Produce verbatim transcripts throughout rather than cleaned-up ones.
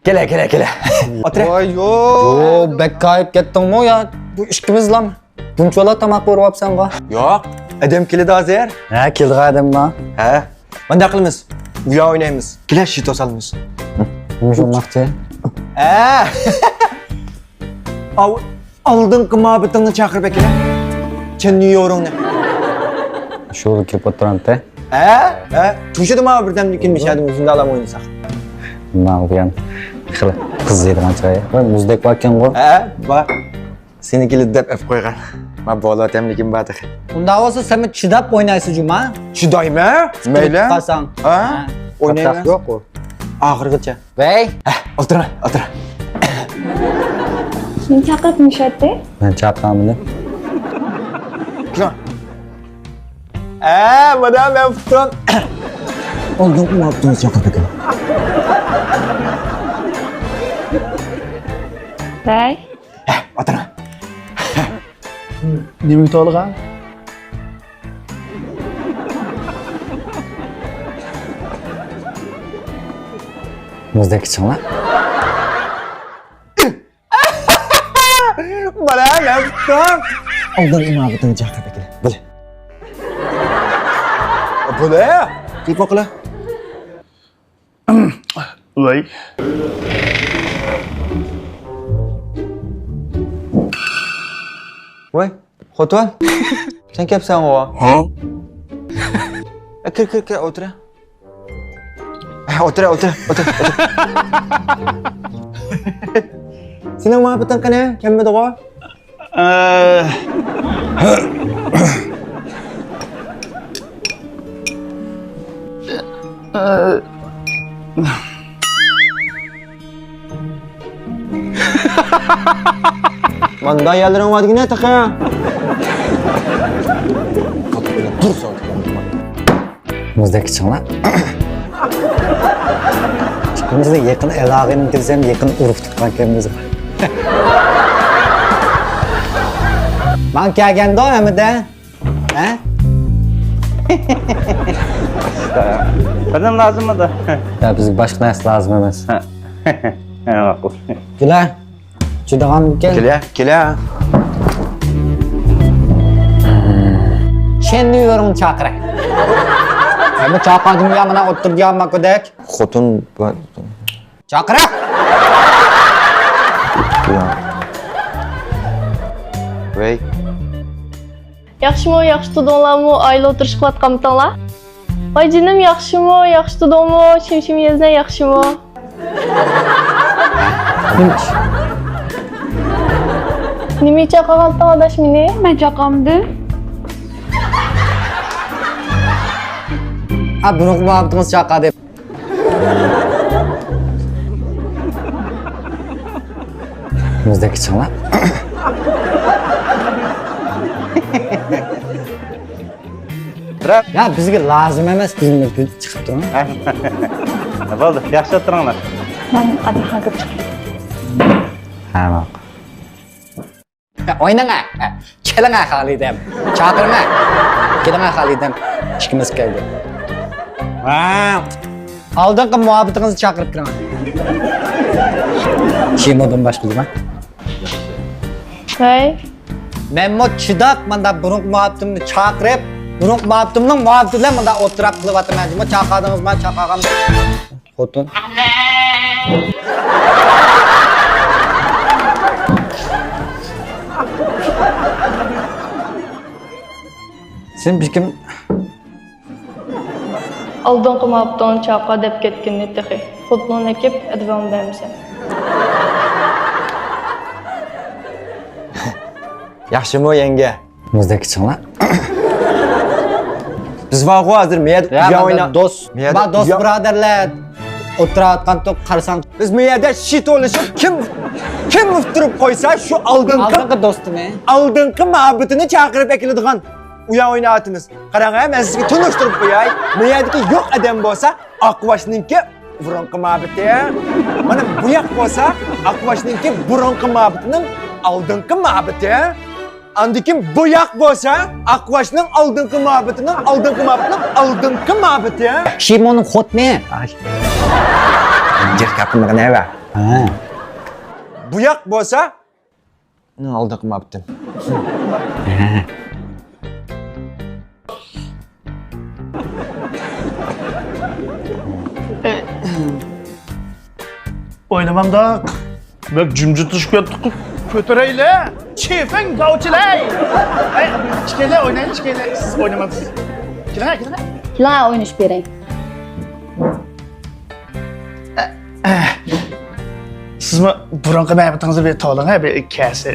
كېلە، كېلە، كېلە. ئولتۇر. ۋاي، يو. يو، بەك كايىپ كەتتىڭمۇ يا؟ بۇ ئىككىمىزلا بۇنچىلا تاماق بېرىۋاپسەنغۇ. ياق، ئادەم كېلىدۇ ھازىر. ھە، كېلىدىغان ئادەم بار. ھە. مۇنداق قىلىمىز. ئۇيا ئوينايمىز. كېلە، شىتو سالىمىز. نېمە شۇنداقچە؟ ھە. ئاۋ، ئالدىنقى مۇھەببىتىڭنى چاقىرىپ ئەكېلە. چېن نيۇيورۇڭنى. شۇ كىرىپ ئولتۇرامتى. ھە؟ ھە؟ تۇشىدىما بىردەمدىن كېيىن مىشادىن شۇنداقلام ئوينىساق. ماڭا بۇيان. خېلى قىزىيدىغان چىراي. ۋاي، مۇزدەك باركەنغۇ. ھە، بار. سېنى كېلىدۇ دەپ ئەپ قويغان. ما بولۇۋاتامدىكىن بار تېخى. ئۇنداق بولسا سەنمۇ چىداپ ئوينايسىز جۇما. چىدايمەن. مەيلى. قالساڭ. ھە؟ ھە. ئوينايمەن. يوق ئۇ. ئاخىرغىچە. ۋەي. ھە، ئولتۇرما، ئولتۇر. مېنى چاقىرىپ نېمە ئىش ئەتتى؟ مەن چاقىرمىدىم. كىم؟ ئە، مانا مەن پۇتۇم. ئالدىنقى مۇھەببىتىڭىز چاقىرىپ ئەكەل. ۋەي. ھە، ئولتۇرما. نېمە يۇتۇۋالغان؟ مۇزدەك ئىچىڭلار. مانا مەن تۇتتۇم. ئالدىنقى مۇھەببىتىڭنى چاقىرىپ ئەكېلە. بولە. بولە. كېلىپ باققىلى. ۋاي. ۋاي، خوتۇن. سەن كەپسەنغۇ؟ ھە؟ ئە، كىر، كىر، كىر، ئولتۇر. ئە، ئولتۇر، ئولتۇر، ئولتۇر، ئولتۇر. سېنىڭ مۇھەببىتىڭ قېنى؟ كەلمىدىغۇ؟ ئە، ماندا يەرلىرىڭ بار دېگىنە تېخى. مۇزدەك ئىچىڭلار. ئىككىمىزنى يېقىن ئالاقىنى كىرسەم يېقىن ئۇرۇق تۇتقان ئىكەنمىز. ماڭا كەلگەندۇ ھەممىدە. ھە؟ بىر نېمە لازىممىدى؟ يا، بىزگە باشقا نەرسە لازىم ئەمەس. ھە. ھە، ماقۇل. كېلە. چىدىغانمىكىن؟ كېلە، كېلە. شەننى يۈرۈڭ چاقىرە. ھە، بۇ چاقادىم يا مانا ئولتۇرۇپ يا ماكۇدەك. خوتۇن بار. چاقىرىڭ! ۋەي. ياخشىمۇ، ياخشى تۇردۇڭلارمۇ؟ ئائىلە ئولتۇرۇشۇپ قىلىۋاتقانمىتىڭلار؟ ۋاي جېنىم، ياخشىمۇ، ياخشى تۇردۇڭمۇ؟ شىمشىم يەزنە ياخشىمۇ؟ نېمە چاقىغانتىڭ ئاداش مېنى؟ مەن چاقامدىم. ھە، بۇرۇنقى مۇھەببىتىڭىز چاقا دەپ. مۇزدەك ئىچىڭلار. يا، بىزگە لازىم ئەمەس، بىز چىقىپ تۇرۇڭ. بولدى، ياخشى ئولتۇرۇڭلار. مەن ئادىلخانغا كىرىپ چىقاي. ھە، ماقۇل. ئويناڭا، كېلىڭە خالىدەم، چاقىرىڭە، كېلىڭە خالىدەم، ئىككىمىز كەلدى. ھە، ئالدىنقى مۇھەببىتىڭىزنى چاقىرىپ كىرىڭە. شىمۇدىن باشلىدىم. ھەي. مەنمۇ چىداپ ماندا بۇرۇنقى مۇھەببىتىمنى چاقىرىپ، بۇرۇنقى مۇھەببىتىمنىڭ مۇھەببىتى بىلەن ماندا ئولتۇراپ قېلىۋاتىمەن. جۇمۇ چاقادىڭىزما، چاقاغان. خوتۇن. سېنى بىر كىم. ئالدىنقى مۇھەببىتىڭنى چاقا دەپ كەتكىنىنى تېخى. خوتۇنۇڭنى ئەكىپ، ئەدىپىڭنى بەرمىسەم. ياخشىمۇ، يەڭگە؟ مۇزدەك ئىچىڭلار. بىز بارغۇ ھازىر مەيەردە يا، ئۇيا ئوينا-، دوست، مەيەردە ما دوست ئۇيا-، بۇرادەرلەر ئولتۇرۇۋاتقانتۇق، قارىساڭ. بىز مەيەردە شىتولىشىپ، كىم، كىم ئۇتتۇرۇپ قويسا، شۇ ئالدىنقى، ئالدىنقى دوستىنى، ئالدىنقى مۇھەببىتىنى چاقىرىپ ئەكېلىدىغان ئۇيا ئويناۋاتىمىز. قاراڭ ھە، مەن سىزگە تونۇشتۇرۇپ قوياي. مەيەردىكى يوق ئادەم بولسا، ئاققۇۋاشنىڭكى بۇرۇنقى مۇھەببىتى. مانا بۇ ياق بولسا، ئاققۇۋاشنىڭكى بۇرۇنقى مۇھەببىتىنىڭ ئالدىنقى مۇھەببىتى. ئاندىن كېيىن بۇ ياق بولسا، ئاققۇۋاشنىڭ ئالدىنقى مۇھەببىتىنىڭ ئالدىنقى مۇھەببىتىنىڭ ئالدىنقى مۇھەببىتى. شىموننىڭ خوتۇنى. جىق گەپنى نېمە؟ ھە. بۇياق بولسا، مېنىڭ ئالدىنقى مۇھەببىتىم. ئوينىمامداق. بەك جىمجىتلىشىپ كەتتۇق. كۆتۈرەيلى. چىفېڭ داۋچىلاي. ئەي، ئىككىيلەن ئوينايلى، ئىككىيلەن. سىز ئوينىمامسىز؟ كېلىڭە، كېلىڭە. كېلىڭە، ئوينىشىپ بېرەي. سىزمۇ بۇرۇنقى مەبىتىڭىزنى بىر تولىڭە، بىر كەسى.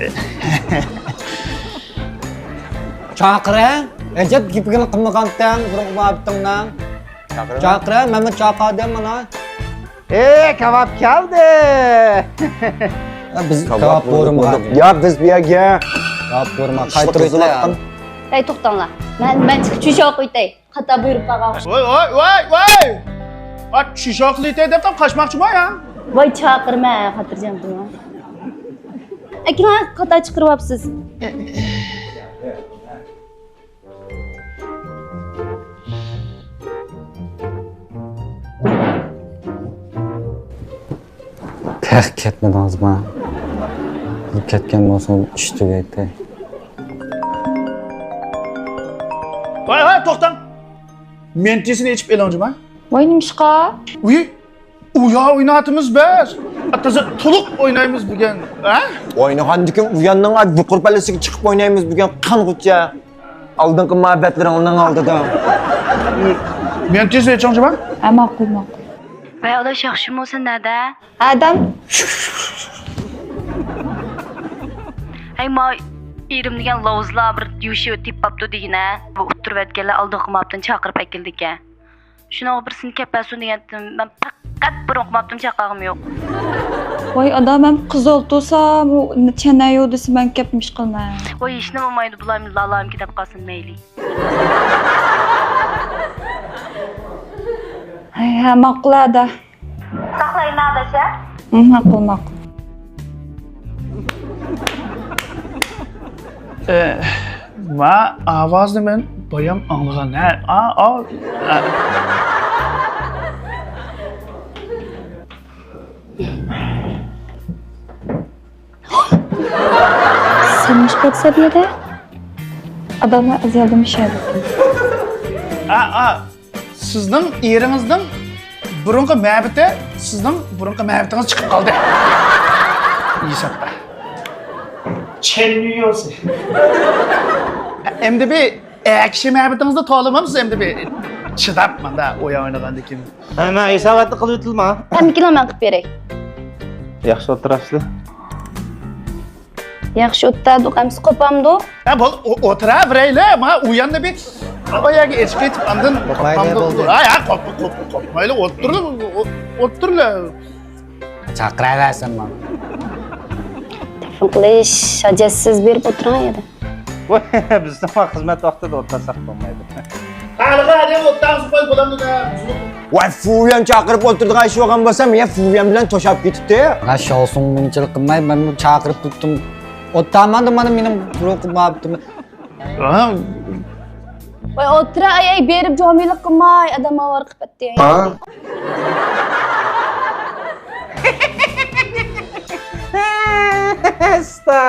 چاقىرە، ئەجەب گېپىگىلا قىلمىغانتەڭ بۇرۇنقى مەبىتىڭنىڭ. چاقىرە، مەنمۇ چاقىردىم مانا. ئېي، كاۋاپ كەلدى. بىز كاۋاپ بۇيرۇمىغان. يا، بىز بۇ يەرگە. كاۋاپ بۇيرۇمىغان. قايتۇرۇۋېتىڭ. ھەي، توختاڭلار. مەن، مەن چىقىپ چۈشۈپ قويتاي. خاتا بۇيرۇپ قالغان. ۋاي، ۋاي، ۋاي، ۋاي! ئا، چۈشۈپ قېلىتەي دەپتۇ، قاچماقچىما يا؟ ۋاي، چاقىرمە، خاتىرجەم تۇرۇڭ. ئەكىڭلار خاتا چىقىرىۋاپسىز. تېخى كەتمىدىڭىزما؟ كەتكەن بولسىڭىز ئىش تۈگەيتتى. ۋاي، ۋاي، توختاڭ! مېنتىسىنى ئېچىپ ئېلىڭ جۇما. ۋاي، نېمىشقا؟ ئۇي، ئۇيا ئويناتىمىز بىز. تازا تولۇق ئوينايمىز بۈگۈن، ھە؟ ئوينىغاندىكىن ئۇياننىڭ يۇقىرى پەللىسىگە چىقىپ ئوينايمىز بۈگۈن، قانغۇچە. ئالدىنقى مۇھەببەتلىرىڭنىڭ ئالدىدا. مېنى تېز ئېچىڭ جۇما. ھە، ماقۇل، ماقۇل. ۋەي، ئاداش، ياخشىمۇ سەن نەدە؟ ئادەم. ھەي، ما ئېرىم دېگەن لاۋزىلار بىر يۈشۈ تېپىپ قاپتۇ دېگىنە. بۇ ئۇتتۇرۇپ ئەتكەنلەر ئالدىنقى ماپتىن چاقىرىپ ئەكېلىدىكەن. شۇنىڭغا بىرسىنى كەپ بەرسۇن دېگەنتىم. مەن پەقەت بۇرۇنقى ماپتىن چاقىرغىنىم يوق. ۋاي ئادا، مەن قىزىل تۇرسام، چەنەيۇ دېسە مەن كەپمىش قىلمەن. ۋاي، ھېچنېمە بولمايدۇ، بۇلار مېنى لالامكى دەپ قالسۇن مەيلى. ھەي، ھە، ماقۇل ئادا. ساقلايمەن ئاداش، ھە؟ ھە، ماقۇل، ماقۇل. ئە، ما ئاۋازنى مەن بايام ئاڭلىغان، ھە؟ ئا، ئا، ئا. سەن نېمە قىلىسەن بۇ يەردە؟ ئاداملار ئەزەلدىن مۇشۇ يەردە. ئا، ئا. سىزنىڭ ئېرىڭىزنىڭ بۇرۇنقى مەبىتى، سىزنىڭ بۇرۇنقى مەبىتىڭىز چىقىپ قالدى. ھېسابتا. چەننىيوسى. ئەمدى بىر ئەكشى مەبىتىڭىزنى تولىمامسىز ئەمدى بىر چىداپ ماندا ئويۇن ئوينىغاندىن كېيىن. ھە، مەن ھېساباتنى قىلىۋېتىلما. ھەممىكىنى مەن قىلىپ بېرەي. ياخشى ئولتۇرامسىلەر؟ ياخشى ئولتۇردۇق، ئەمسە قوپامدۇ؟ ھە، بول، ئو-، ئولتۇرۇۋېرەيلى، مانا ئۇ ياندا بىر، ئۇ يەرگە ئېچىپ كېتىپ، ئاندىن قوپامدۇ. ھە، ھە، قوپ، قوپ، قوپمايلى، ئولتۇرلا، ئو-، ئولتۇرلا. چاقىرىۋەرسەم مانا. تېلېفون قىلىش ھاجەتسىز، بېرىپ ئولتۇرۇڭ يەردە. ۋاي، بىزنىڭ خىزمەت ۋاقتىدا ئولتۇرساق بولمايدۇ. ھالىغا ھەدە ئولتۇرسا قوي بولامدۇ دە؟ ۋاي، فۇيەن چاقىرىپ ئولتۇرىدىغان ئىش بولغان بولسا، مېنى فۇيەن بىلەن توشاپ كېتىپتۇ. ھە، شاۋسۇڭ مۇنچىلىك قىلماي، مەن چاقىرىپ تۇتتۇم. ئولتۇرمامدۇ مانا مېنىڭ بۇرۇنقى مۇھەببىتىم. ھە؟ ۋاي، ئولتۇرە، ئەي، ئەي، بېرىپ جامىلىق قىلماي، ئادەم ئاۋارە قىلىپ كەتتى. ھە؟ ئاستا.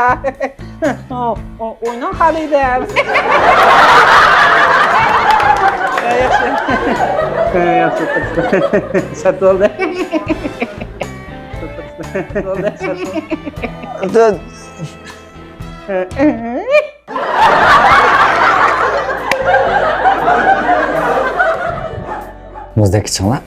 ئو، ئو، ئويناڭ خالىدەم. ياخشى. ياخشى، سەت بولدى. بولدى، سەت بولدى. مۇزدەك ئىچىڭلار.